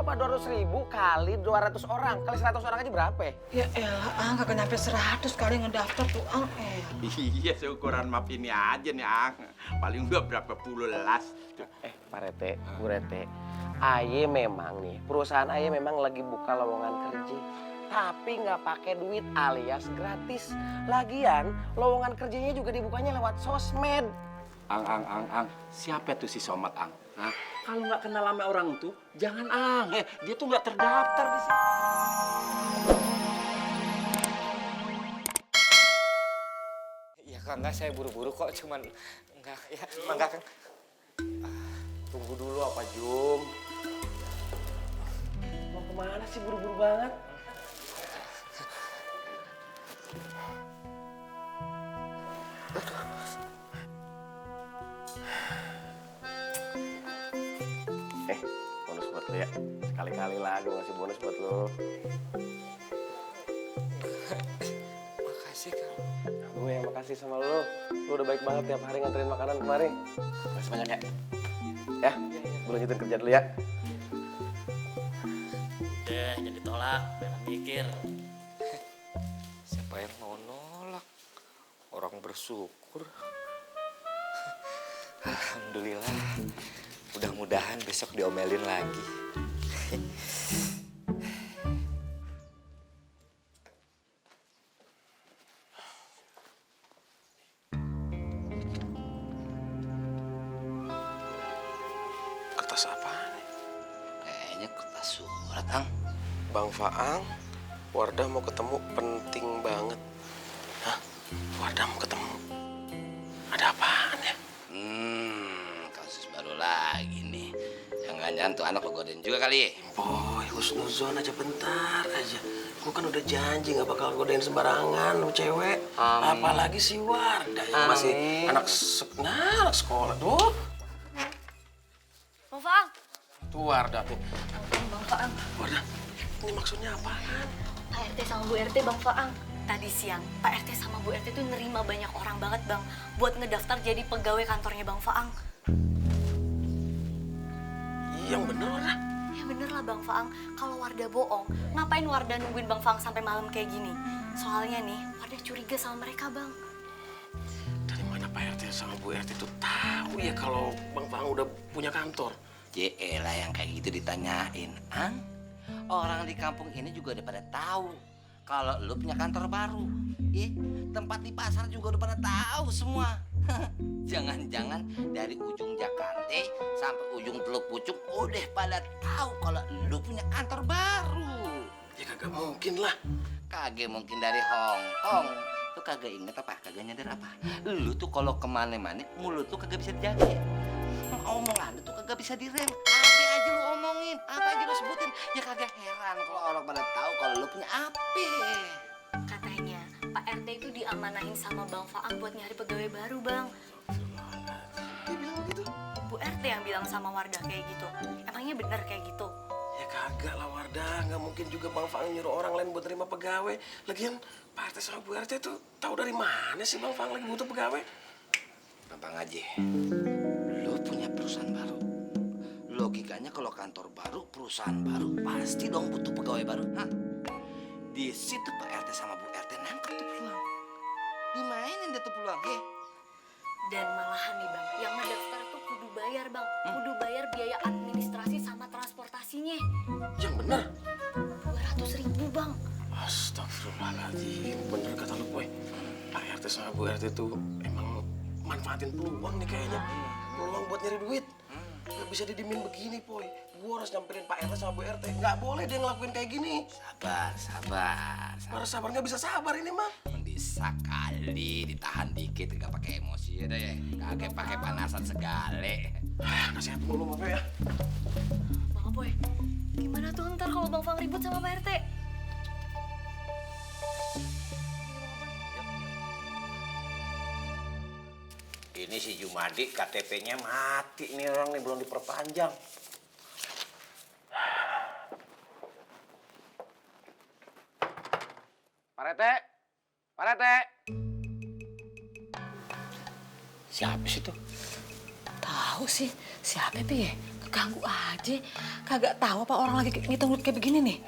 Pak 200.000 kali 200 orang kali 100 orang aja berapa ya? Ya elah, kagak nyampe 100 kali ngedaftar tuh, Iya, seukuran map ini aja nih, Ang. Paling udah berapa puluh las. Pak Rete, Bu Rete, Aye memang nih, perusahaan Aye memang lagi buka lowongan kerja. Tapi nggak pakai duit alias gratis. Lagian, lowongan kerjanya juga dibukanya lewat sosmed. Ang. Siapa tuh si Somad, Ang? Hah? Kalau nggak kenal sama orang tuh, jangan, Ang. Dia tuh nggak terdaftar di sini. Ya Kang, enggak, saya buru-buru kok, cuman enggak, ya enggak Kang. Tunggu dulu apa Jum? Mau kemana sih buru-buru banget? Bonus buat lo ya. Sekali-kali lah gue ngasih bonus buat lo. Makasih Kang. Gue yang makasih sama lo. Lo udah baik banget tiap hari nganterin makanan kemari. Makasih banyak ya. Ya, gue lanjutin kerja dulu ya. Udah, jadi tolak, jangan mikir. Siapa yang mau nolak? Orang bersyukur. Alhamdulillah. Mudah-mudahan besok diomelin lagi. Kertas apa nih? Kayaknya kertas surat, Ang. Bang Faang, Wardah mau ketemu penting banget. Hah? Wardah mau ketemu? Ada apaan ya? Kasus baru lagi nih. Jangan-jangan tuh anak lo godain juga kali. Boy, husnuzon aja bentar aja. Gue kan udah janji gak bakal godain sembarangan lu cewek. Apalagi si Wardah yang masih anak sekolah. Tuh. Bang Faang. Tuh Wardah tuh. Bang Faang. Wardah, ini maksudnya apaan? Pak RT sama Bu RT Bang Faang. Tadi siang, Pak RT sama Bu RT tuh nerima banyak orang banget Bang. Buat ngedaftar jadi pegawai kantornya Bang Faang. Yang bener Wardah. Ya bener lah Bang Faang. Kalau Wardah bohong, ngapain Wardah nungguin Bang Faang sampai malam kayak gini? Soalnya nih, Wardah curiga sama mereka Bang. Dari mana Pak RT sama Bu RT tuh tahu ya kalau Bang Faang udah punya kantor? Lah yang kayak gitu ditanyain, Ang. Orang di kampung ini juga udah pada tahu kalau lu punya kantor baru. Tempat di pasar juga udah pada tahu semua. Jangan-jangan dari ujung Jakarta sampai ujung Teluk Pucung udah pada tahu kalau lu punya kantor baru. Ya kagak mungkin lah. Kagak mungkin dari Hong Kong. Lu kagak inget apa? Kagak nyadar apa? Lu tuh kalau kemana-mana mulut tuh kagak bisa dijaga. Omongan lu tuh kagak bisa direm. Apa aja lu omongin, apa aja lu sebutin. Ya kagak heran kalau orang pada tahu kalau lu punya apa. Katanya, Pak RT itu diamanahin sama Bang Faang buat nyari pegawai baru Bang. Dia bilang gitu. Bu RT yang bilang sama Wardah kayak gitu. Emangnya bener kayak gitu? Ya kagak lah Wardah, nggak mungkin juga Bang Faang nyuruh orang lain buat terima pegawai. Lagian Pak RT sama Bu RT tuh tahu dari mana sih Bang Faang lagi butuh pegawai? Gampang aja. Lu punya perusahaan baru. Logikanya kalau kantor baru, perusahaan baru, pasti dong butuh pegawai baru. Hah? Di situ Pak RT sama Bu RT nangkep tuh peluang. Dimainin deh tuh peluang, Dan malahan nih Bang, yang ngedaftar tuh kudu bayar Bang. Kudu bayar biaya administrasi sama transportasinya. Yang bener. 200.000 Bang. Astagfirullahaladzim, bener kata lu Boy. Pak RT sama Bu RT tuh emang manfaatin peluang nih kayaknya. Peluang buat nyari duit. Gak bisa didimin begini Boy. Gue harus nyamperin Pak RT sama Bu RT. Gak boleh dia ngelakuin kayak gini. Sabar. Harus sabar, gak bisa sabar ini mah. Bisa kali ditahan dikit, gak pakai emosi ya deh. Kagak pakai panasan segale. Nasihat mulu Bapak ya. Bang Boy, gimana tuh ntar kalau Bang Faang ribut sama Pak RT? Ini si Jumadi KTP-nya mati nih orang nih, belum diperpanjang. Pak RT. Pak RT. Siapa sih tuh? Tahu tahu sih siapa Pi ya? Keganggu aja. Kagak tahu apa orang lagi ngitung duit kayak begini nih.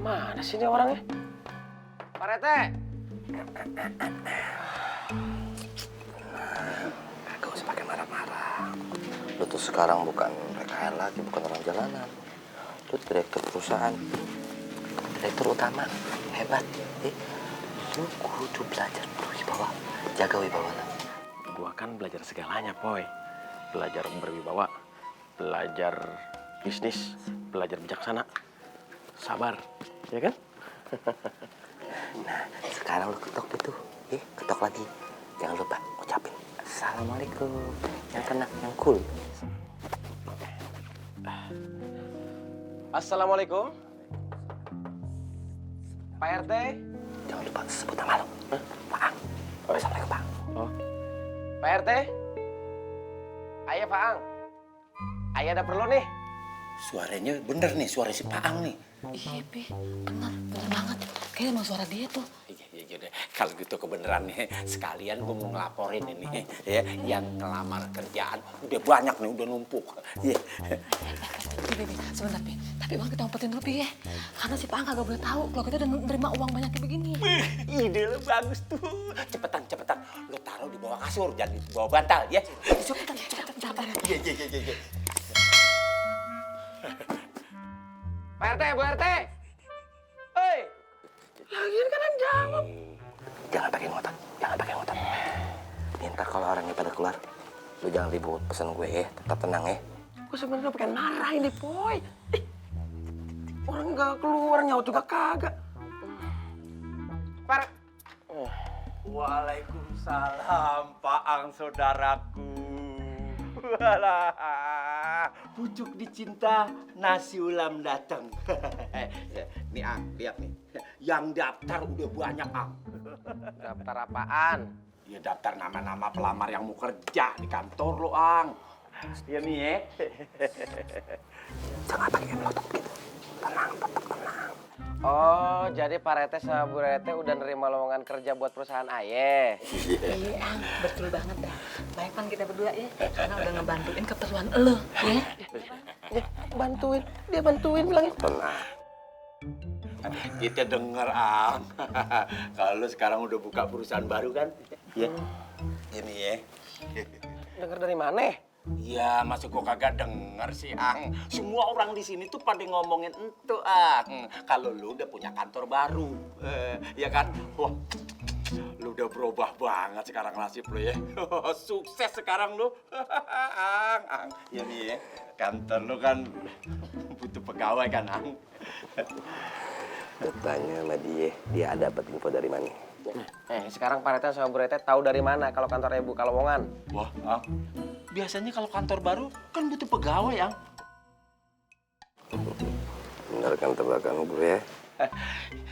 Mana sih ini orangnya? Pak Rete. Gak usah pakai marah-marah. Lu tuh sekarang bukan PKL lagi, bukan orang jalanan. Lu direktur perusahaan, direktur utama, hebat. Lu kudu belajar berwibawa, jaga wibawa lu. Gua kan belajar segalanya, Boy. Belajar berwibawa, belajar bisnis, belajar bijaksana, sabar, ya kan? Nah, sekarang lu ketok itu, ketok lagi. Jangan lupa ucapin Assalamualaikum. Yang tenang, yang cool. Assalamualaikum. Pak RT. Jangan lupa sebut nama lu. Pak. Assalamualaikum, Pak. Oh. Pak RT. Ayah Faang. Ayah ada perlu nih. Suaranya bener nih, suara si Paang nih. Iya Pi, bener banget. Kayaknya emang suara dia tuh. Iya deh. Kalau gitu kebeneran nih, sekalian gue mau ngelaporin ini ya, yang ngelamar kerjaan udah banyak nih, udah numpuk. Iya. Pi, sebentar Pi. Tapi bang kita umpetin dulu Pi ya. Karena si Paang kagak boleh tahu kalau kita udah nerima uang banyak kayak begini. Ide lo bagus tuh. Cepetan. Lo taruh di bawah kasur, jangan di bawah bantal ya. Cepetan. Iya. Pak RT, Bu RT. Hei. Lagian kan yang jawab. Jangan pakai ngotot. Ntar kalau orangnya pada keluar, lu jangan ribut pesan gue ya. Tetap tenang ya. Gue sebenarnya pengen marah ini, Boy. Orang nggak keluar, nyaut juga kagak. Pak. Waalaikumsalam, Paang saudaraku. Walah, pucuk dicinta, nasi ulam datang. Nih Ang, lihat nih. Yang daftar udah banyak Ang. Daftar apaan? Ya daftar nama-nama pelamar yang mau kerja di kantor lo Ang. Ya nih ya. Jangan pakai melotot gitu. Tenang. Oh, jadi Pak Rete sama Bu Rete udah nerima lowongan kerja buat perusahaan Aye. Iya Ang, betul banget dah. Baik Pan kita berdua ya. Karena udah ngebantuin keperluan elo ya. Ya, dia bantuin bilangin. Tenang. Kita denger Ang. Kalau lo sekarang udah buka perusahaan baru kan? Ya. Ini ya. Dengar dari mana? Ya, masa gua kagak denger sih, Ang. Semua orang di sini tuh pada ngomongin entu, Ang. Kalau lu udah punya kantor baru, ya kan? Wah, lu udah berubah banget sekarang nasib lu ya. Sukses sekarang lu, Ang. Ya nih ya, kantor lu kan butuh pegawai kan, Ang. Tanya sama dia dapat info dari mana? Sekarang Pak Rete sama Bu Rete tahu dari mana kalau kantornya buka lowongan? Wah, Ang. Biasanya kalau kantor baru kan butuh pegawai, Ang. Bener kan tebakan gue ya?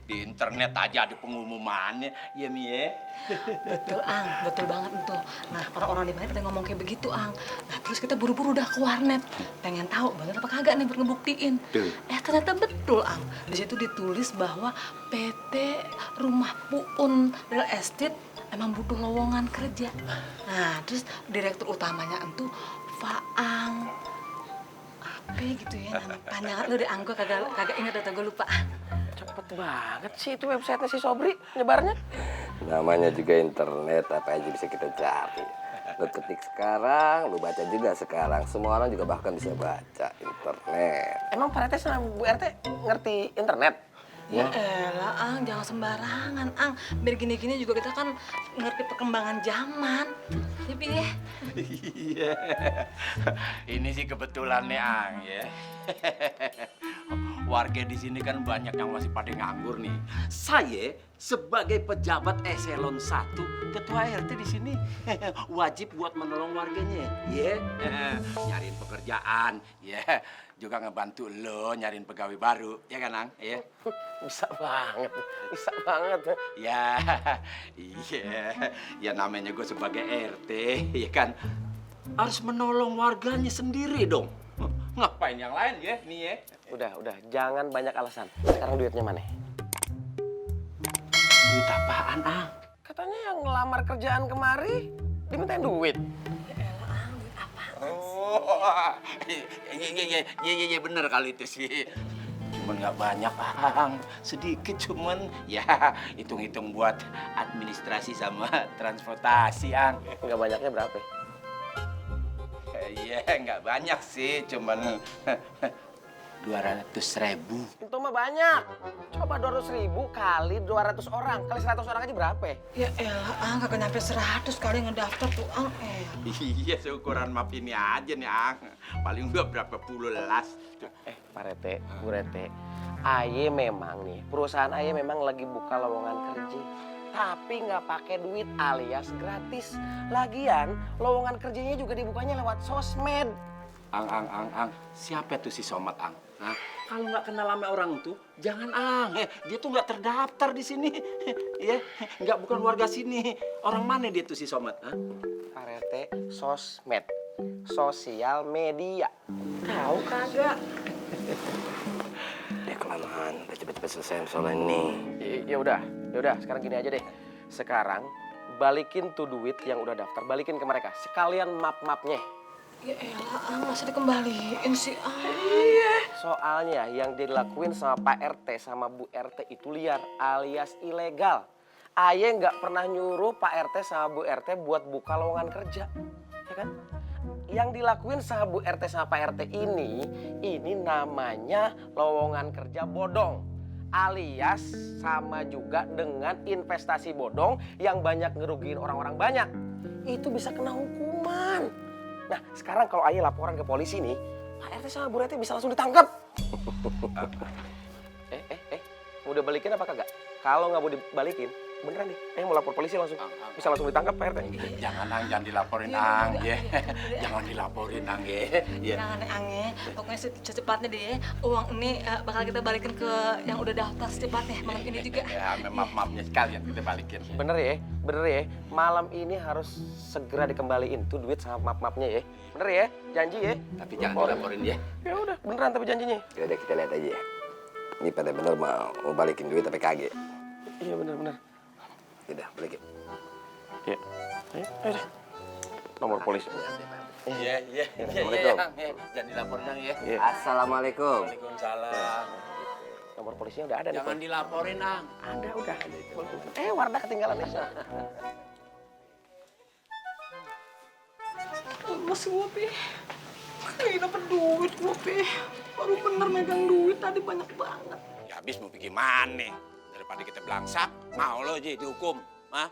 Di internet aja ada pengumumannya, ya Mi ya. Betul Ang, betul banget tuh. Nah orang-orang di mana pada ngomong kayak begitu Ang. Nah terus kita buru-buru udah ke warnet. Pengen tahu bener apa kagak nih buat ngebuktiin. Ternyata betul Ang. Di situ ditulis bahwa PT Rumah Puun Real Estate emang butuh lowongan kerja. Nah terus direktur utamanya itu Faang. Apa gitu ya nama panjangan lu deh Ang, gue kagak inget atau gue lupa. Cepet banget sih itu websitenya si Sobri nyebarnya. Namanya juga internet, apa aja bisa kita cari. Lu ketik sekarang, lu baca juga sekarang. Semua orang juga bahkan bisa baca internet. Emang Pak Rete sama Bu RT ngerti internet? Ya elah Ang, jangan sembarangan Ang. Biar gini-gini juga kita kan ngerti perkembangan zaman. Ya Pi ya. Iya. Ini sih kebetulan nih, Ang ya. Warga di sini kan banyak yang masih pada nganggur nih. Saya sebagai pejabat eselon 1 ketua RT di sini wajib buat menolong warganya, ya. Nyariin pekerjaan, ya. Juga ngebantu lo nyariin pegawai baru, ya kan, Ang? Ya. Bisa banget. Ya, iya. Ya namanya gue sebagai RT, ya kan. Harus menolong warganya sendiri dong. Ngapain yang lain ya, nih ya. Udah, jangan banyak alasan. Sekarang duitnya mana? Duit apaan, Ang? Katanya yang ngelamar kerjaan kemari dimintain duit. Ya elah Iya bener kali itu sih. Cuman nggak banyak, Ang. Sedikit cuman ya hitung-hitung buat administrasi sama transportasi, Ang. Nggak banyaknya berapa? Iya, nggak banyak sih, cuman 200.000. Itu mah banyak. Coba 200.000 kali 200 orang. Kali 100 orang aja berapa? Ya elah, Ang, kagak nyampe 100 kali ngedaftar tuh, Ang. Iya, seukuran map ini aja nih, Ang. Paling udah berapa puluh las. Pak Rete, Bu Rete. Aye memang nih, perusahaan Aye memang lagi buka lowongan kerja. Tapi nggak pakai duit alias gratis. Lagian, lowongan kerjanya juga dibukanya lewat sosmed. Ang. Siapa tuh si Somad, Ang? Hah? Kalau nggak kenal sama orang tuh, jangan, Ang. Dia tuh nggak terdaftar di sini. Ya, nggak bukan warga sini. Orang mana dia tuh si Somad? Hah? Pak Rete, sosmed. Sosial media. Tahu kagak? Ya kelamaan, udah cepet-cepet selesai soal ini. Ya udah, sekarang gini aja deh. Sekarang balikin tuh duit yang udah daftar, balikin ke mereka. Sekalian map-mapnya. Ya elah, Ang, masa dikembaliin sih, Ang? Soalnya yang dilakuin sama Pak RT sama Bu RT itu liar alias ilegal. Aye nggak pernah nyuruh Pak RT sama Bu RT buat buka lowongan kerja, ya kan? Yang dilakuin sama Bu RT sama Pak RT ini namanya lowongan kerja bodong. Alias sama juga dengan investasi bodong yang banyak ngerugiin orang-orang banyak. Itu bisa kena hukuman. Nah, sekarang kalau Aye laporan ke polisi nih, Pak RT sama Bu RT bisa langsung ditangkap. Mau dibalikin apa kagak? Kalau nggak mau dibalikin, beneran nih, mau lapor polisi langsung. Bisa langsung ditangkap Pak RT. Jangan, Ang, jangan dilaporin, Ang. Ya. Jangan dilaporin, Ang, ya. Jangan nih, Ang, ya. Pokoknya secepatnya deh, uang ini bakal kita balikin ke yang udah daftar secepatnya malam ini juga. Ya, map-mapnya sekalian kita balikin. Bener ya. Malam ini harus segera dikembaliin tuh duit sama map-mapnya ya. Bener ya, janji ya. Tapi jangan dilaporin ya. Ya udah, beneran tapi janjinya. Yaudah kita lihat aja ya. Ini pada bener mau balikin duit tapi kagak. Iya bener. Yaudah, balikin. Ya, ayo deh. Nomor polisi. Iya. Assalamualaikum. Ang, ya. Jangan dilaporin, Ang, ya. Iya. Assalamualaikum. Waalaikumsalam. Nomor polisinya udah ada nih. Jangan dilaporin, Ang. Ada udah. Wardah ketinggalan nih. Mas gue, Pi. Kayaknya dapet duit gue, Pi. Baru bener megang duit tadi banyak banget. Ya habis mau pergi mana? Daripada kita belangsak, mau lo aja dihukum. Hah?